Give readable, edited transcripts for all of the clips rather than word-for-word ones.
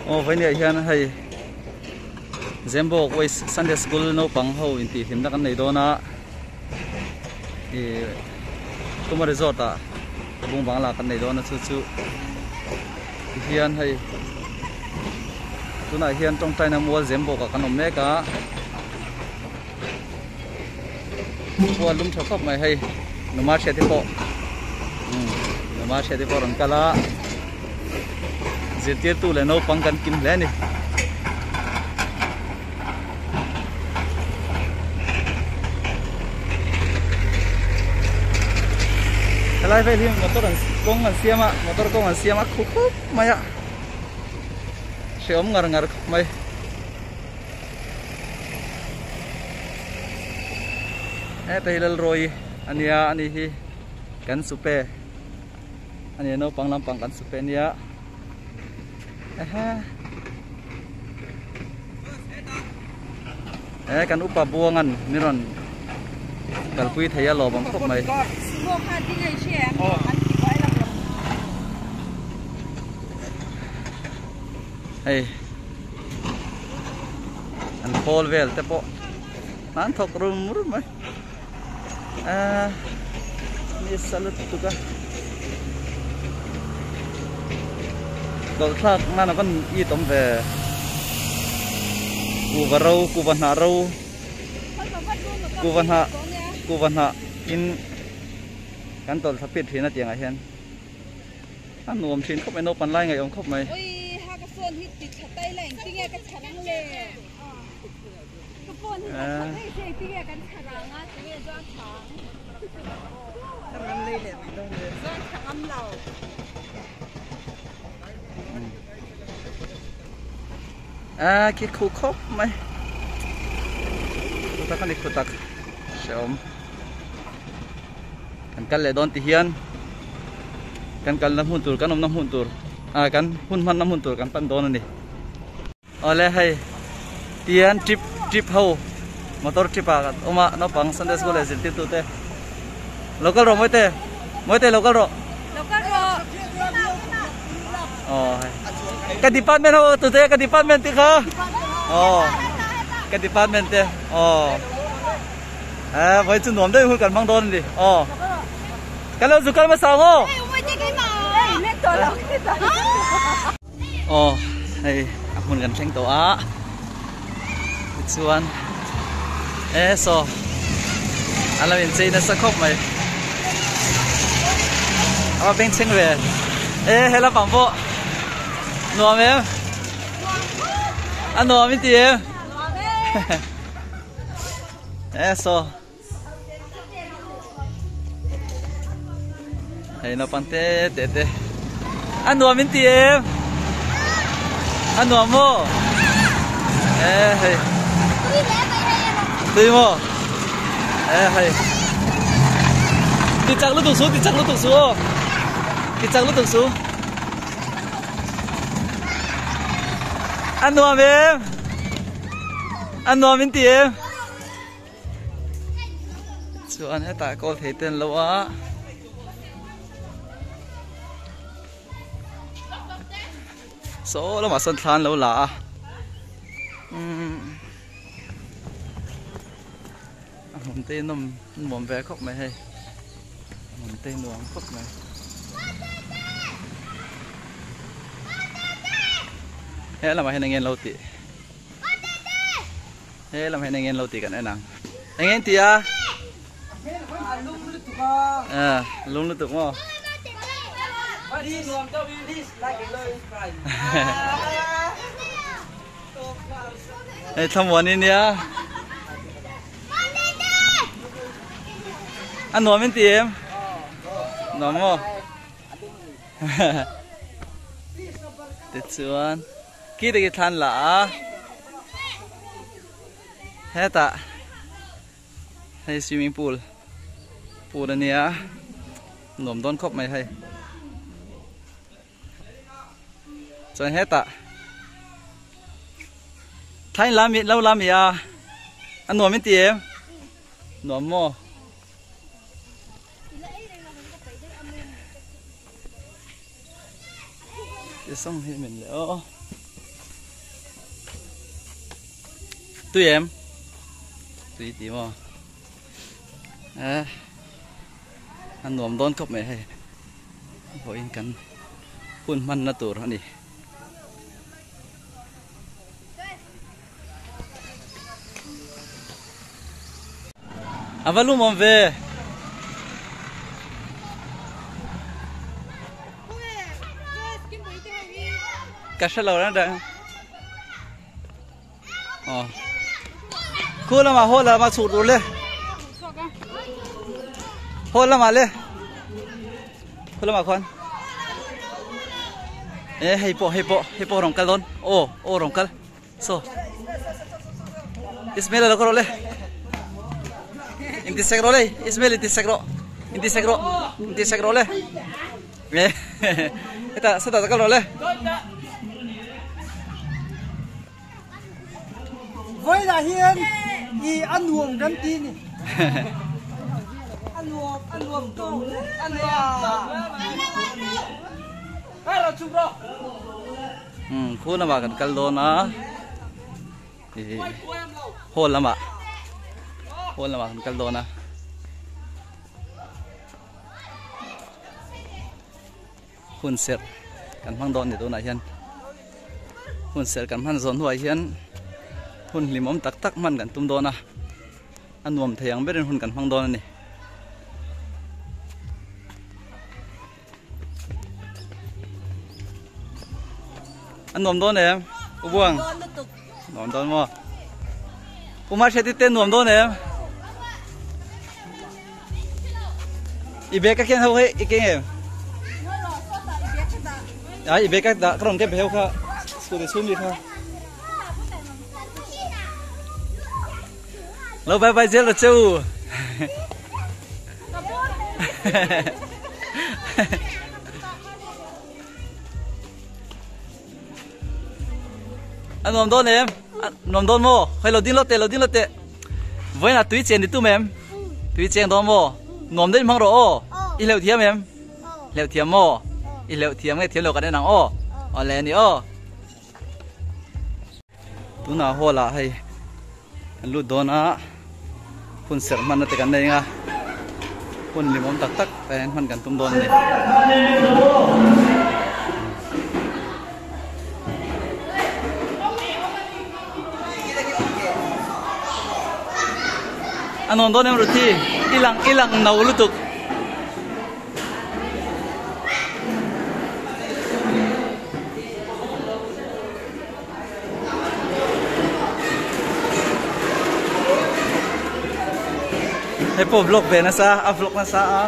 Aw vawinia hian hei Zembawk West Sunday School naupang ho intihhlimna kan nei dawn a ih Tuma Resort ah bung bangla kan nei dawn a chu chu tihian hei tunah hian tawngtaina mual Zembawk ah kan awm mek a khua lum tha khawp mai hei numa hriat te pawh numa hriat te pawh a rawn kal a zirtirtu leh naupang kan kim hle a ni. Helai vel hi motor an kawng an siam a motor kawng an siam a khu khup mai a hrehawm ngar ngar khawp mai. Heta hi Lalrawi a nia ani hi kan supe a nia naupang lampang kan supe a nia ehe he kan upa buangan min rawn kalpui thei a lawm ang khawp mai. Hei an khawl vel te pawh an thawk rum rum mai a ni sa lutuk a tawlh thlak nan a van it awm ve kuhva ro kuhva hnah ro kuhva hnah kuhva hnah in kan tawlh thla pit thin a tiangah hian. A nuam thin khawp mai naupang lai ngaih awm khawp mai. Oi ha ka phone hi ti tha tai la engtin nge ka chhan ang le ka phone hi ka tha daih se engtin nge kan chhan ang a tinge zuang thang zuang thang am lo. A khi khu khawp mai khu tak a ni khu tak hrehawm. Kan kal leh dawn ti hian kan kalna hmun tur kan awmna hmun tur ah kan hun hmanna hmun tur kan pan dawn a ni. Awle hei tihian trip trip ho motor trip ah kan awm a naupang sunday school leh zirtirtu te lo kal rawh mawite mawite lo kal rawh lo kal rawh aw hei ka department ho tute ka department te kha aw ka department te aw. Eh, voi chu nuam deuh hun kan hmang dawn a ni. Aw. Kan lo zu kal hmasa ang aw. Aw, hei a hmun kan thleng tawh a. Tichuan eh saw an lo inchei nasa khawp mai. A va bengchheng ve. Eh, he lampang pawh nuam em? A nuam in ti em? Eso. Hei naupang te te te. A nuam in ti em? A nuam maw? E hei. Tui maw? E hei. Ti chak lutuk su, ti chak lutuk su aw. Ti chak lutuk su. A nuam em? A nuam in ti em? Chuan hetah kawl thei te an lo a. Saw lamah sawn thla an lo la a. Umm a hmun te nawm nuam ve khawp mai hei. A hmun te nuam khawp mai. He lamah hian eng nge an lo tih? He lam hian eng en lo tih kan en ang. Eng en ti a? A lum lutuk maw? Hei thlamuan i nia. A nuam in ti em? Nuam maw? Tichuan Khi te khi thlan la a hetah hei swimming pool pool ania nuam dawn khawp mai hei chuan hetah thla in la mi lo la mi a a nuam in ti em nuam maw. Ti sawng hi min leh aw. Tui em? Tui ti maw? Eh, a nuam dawn khawp mai hei. Vawiin kan hun hmanna tur a ni. A va lum awm ve. Ka hre lo reng reng. Aw. Khu lamah haw lamah chhuk tur le. Haw lamah le. Khu lamah khuan. E hei pawh hei pawh hei pawh rawn kal dawn. Aw aw rawn kal. So. Ismail lo kawr le. Inti sek ro le. Ismail inti sek ro. Inti sek ro. Inti sek ro le. E. Heta sata kal ro le. Vawilah hian i a nuam kan ti ni. A nuam a nuam tawk a nia. Umm khu lamah kan kal dawn a ih hall lamah hall lamah kan kal dawn a. Hun serh kan hmang dawn ni tunah hian hun serh kan hman zawh hnuah hian hun hlimawm tak tak hman kan tum dawn a a nuam thei ang berin hun kan hmang dawn a ni. A nuam dawn em? U Buang. Nuam dawn maw? U Mahriati te nuam dawn em? I bag ka khen ho hei i keng em? Ai i bag ka dah ka rawn kep heu kha scooty chhung mi kha. Lo bye bye zel ra che u. A nuam dawn em? A nuam dawn maw? Hei lo ding lo teh, lo ding lo teh. Vawiinah tui chen ni tum em? Tui cheng dawn maw? Nuam daih hmang rawh aw. I hleuh thiam em? Hleuh thiam maw? I hleuh thiam nge thiam lo kan en ang aw. Awle a ni aw. Tunah hall ah hei kan lut dawn a hun serh hmanna te kan nei ang a hun limawm tak tak te hman kan tum dawn a ni. A nuam dawn em Ruthi i lang i lang no lutuk. Hei pawh vlog ve nasa a vlog nasa a.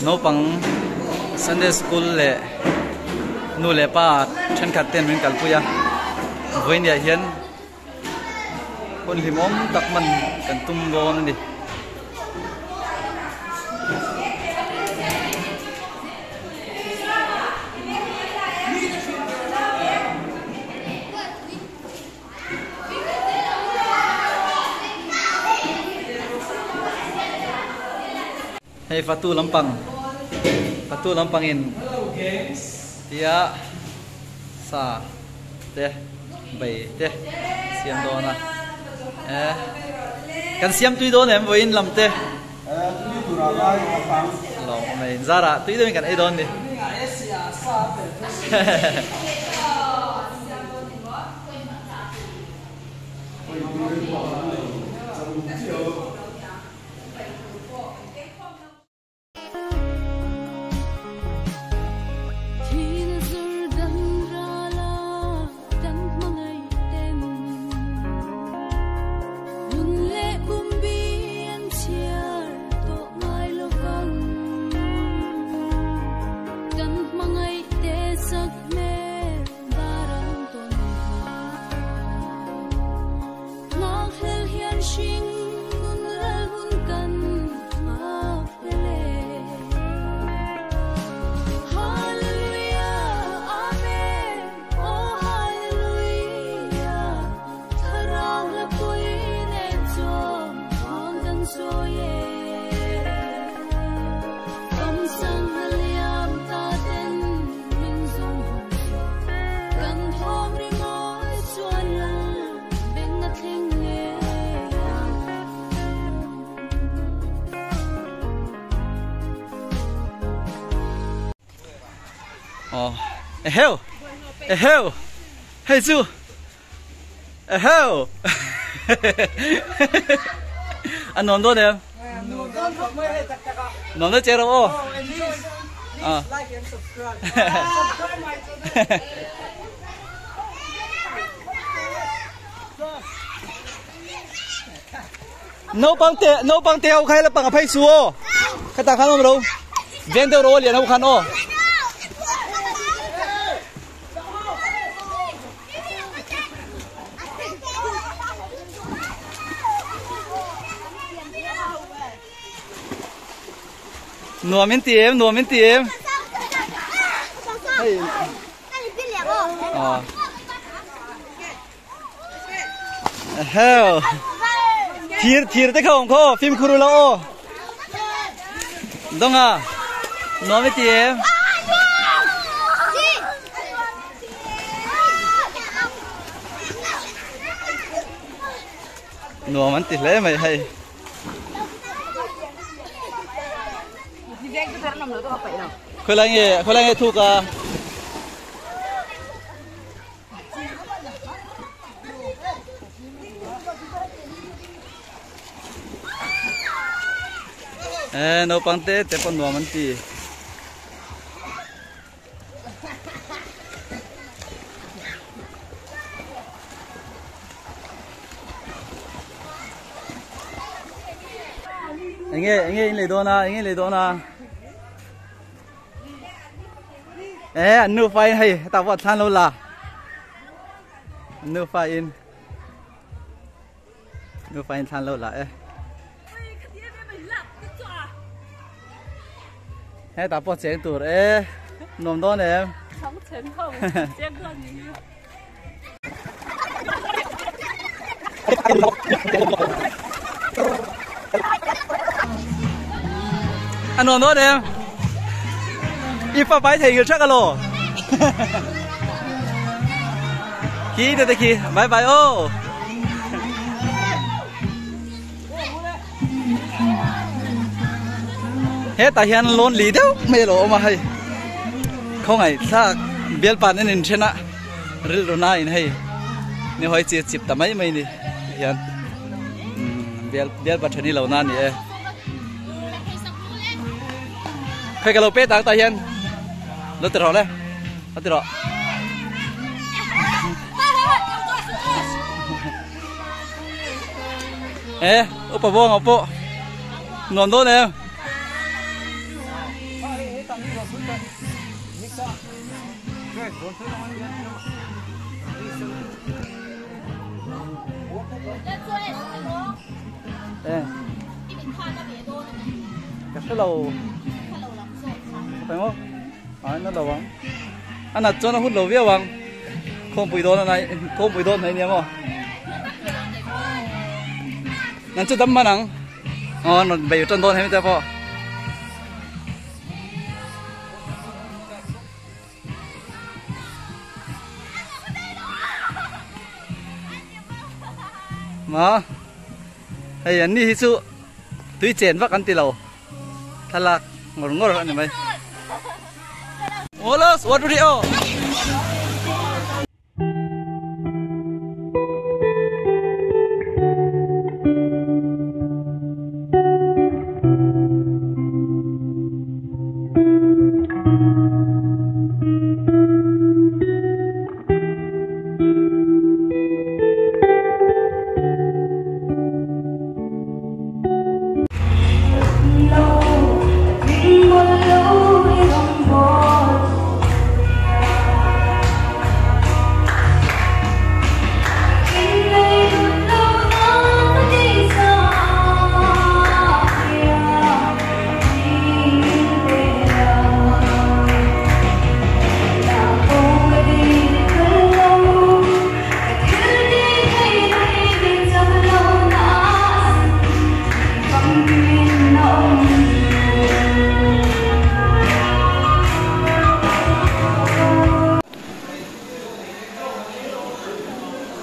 Naupang Sunday school leh nu leh pa thenkhat ten min kalpui a vawiin ah hian Hun hlimawm tak hman kan tum dawn a ni. Hei fatu lampang fatu lampang in tia sa te bai te siam dawn a eh kan siam tui dawn em vawiin lam te lawm awm e inzarah tui deuhin kan ei dawn ni. Aw eheu eheu hei chu eheu a nuam dawn em nuam dawn che rawh aw ah Naupang te naupang te ho kha hela panga phei su aw khatah khan awm lo veng deuh rawh aw lian ho khan aw. Nuam in ti em nuam in ti em hei Hell. Thir thir te kha awm khaw fimkhur ula aw. Donga. Nuam i ti em? Nuam an ti hle mai hei. Khawilai nge khawilai nge thuk a? Ê, naupang te te pawh nuam an ti. Enge enge in lei dawn a, enge in lei dawn a. Ê an nufa in hei hetah pawh a thlan lo la an nufa in nufa in thlan lo la e hetah pawh cheng tur e nuam dawn em A nuam dawn em? I fa pai thei ngil thak alo. Khi te te khi bye bye ô. Hetah hian lawn li deuh mai alo awm a hei khawngaih thlak bialpan an inthen a rilru na in hei ni hawi chi chip ta mai mai ni hian bial bialpa thani lo na ni e khawi ka lo pe tak tah hian lo ti rawh le lo ti rawh. Ê, upa buông ngọc bộ Nuam dawn em Ê Cái số lầu Phải không? À, nó lầu không? Anh đặt cho nó hút lầu viết không? Không bùi đôn này, không bùi đôn này nhé không? Nan chu dam man ang aw rawn bei tan dawn hemi te pawh. Ma hei an ni hi chu tui chen vak an ti lo thlalak ngawr ngawr a ni mai. Olos what do you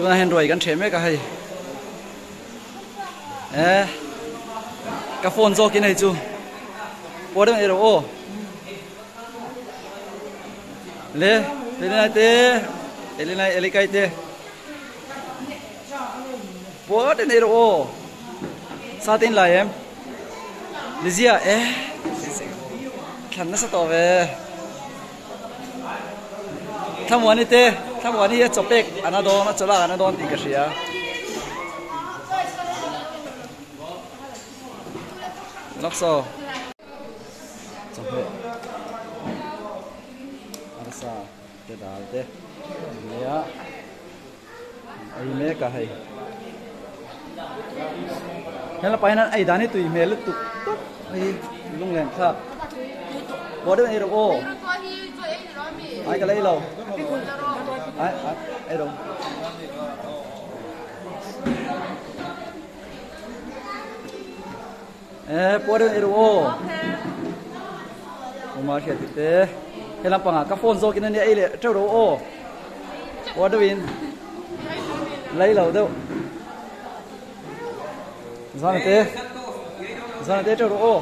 Tunah hian ruai kan ṭheh mek a hei eh ka phone zawkin hei chu pawh deuh erawh aw. Le Elinai te Elinai Elikai te Puar te nei rawh aw Sa te in lai em Lizia e Thlan nasa tawh ve Thlamuani te Thlamuani hi a chaw pek an a dawn a chaw lak an a dawn tih ka hria. Lawk saw. Chawhmeh arsa te dal te nia ei mek a hei hela pahin an ei dan hi tui hmel lutuk tawp hei lunglen thlak pawh deuh ei rawh aw ai ka lei lo ai ai rawh Eh, pawh deuh ei rawh aw. Uma hriat ti te. He lampangah ka phone zawkin ania ei leh teuh rawh aw. Pawh deuhin lei lo deuh. Zana te. Zana te teuh rawh aw.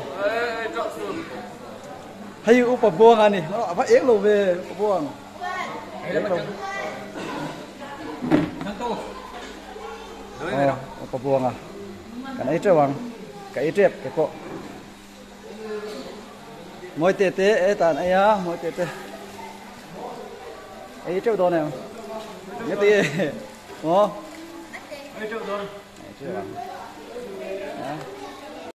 Hei upa buang ani. A va eng lo ve upa buang. Eng lo. Aw, upa buanga. Kan ei teuh ang. Ka ei tep ke pawh. Mawi te te e tan ei a, mawi te te. Ei teuh dawn em? Nge ti e? Maw? Ei teuh dawn. Ei teuh ang.